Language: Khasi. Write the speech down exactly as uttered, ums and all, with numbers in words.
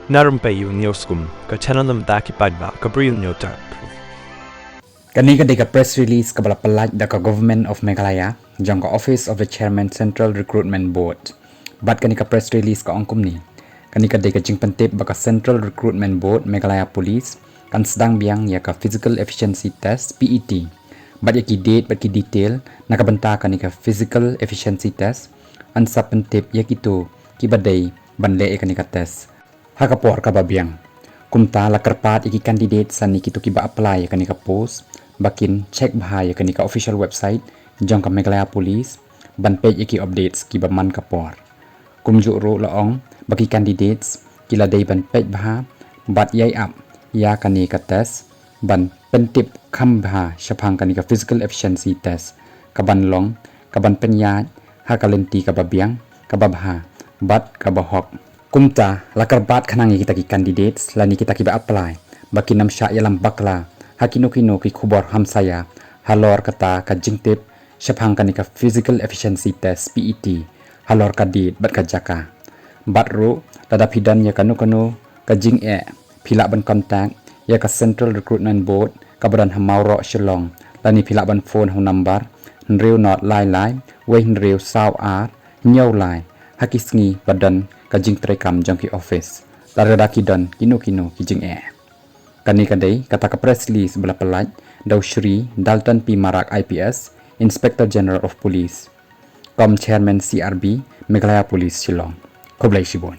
Na rympei ïa u News Kum, ka channel na bynta ki paidbah kaba ïohi ïa u tep. Kane ka dei ka press release kaba la pyllait da ka Government of Meghalaya, jong ka Office of the Chairman Central Recruitment Board. Bad kane ka press release ka ong kumne. Kane ka dei ka jingpyntip ba ka Central Recruitment Board Meghalaya Police kan sdang biang ïa ka Physical Efficiency Test, P E T. Bad ïa ki date bad ki detail na ka bynta kane ka Physical Efficiency Test, yn sa pyntip ïa kito kiba dei ban leh ïa kane ka test ha ka por kaba biang. Kumta la kyrpad ïa ki candidate lane kito kiba apply ïa kane ka post ba kin check bha ïa kane ka official website jong ka Meghalaya Police ban peit ïa ki updates kiba man ka por. Kumjuh ruh la ong ba ki candidates ki la dei ban peit bha bad ïai ap ïa kane ka test ban pyntip kham bha shaphang kane ka Physical Efficiency Test kaban long kaban pynïaid ha ka lynti kaba biang, kaba bha bad kaba hok. Kumta la kyrpad khnang ïa kita ki candidates lane kita kiba apply ba kin ym shah ïalam bakla ha kino kino ki khubor hamsaïa halor kata ka jingtip shaphang kane ka Physical Efficiency Test, P E T, halor ka date bad ka jaka. Bad ruh lada phi don ïa kano kano ka jingeh, phi lah ban contact ïa ka Central Recruitment Board kaba don ha Mawroh, Shillong, lane phi lah ban phone ha u number hynriew nod lai lai wei hynriew saw ar hynñiew lai ha ki sngi ba don ka jingtreikam jong ki office, lada ki don kino kino ki jingeh. Kane ka dei kata ka press release ba la pyllait da u Shri Dalton P Marak, I P S, Inspector General of Police, kum Chairman C R B, Meghalaya Police, Shillong. Khublei shibun.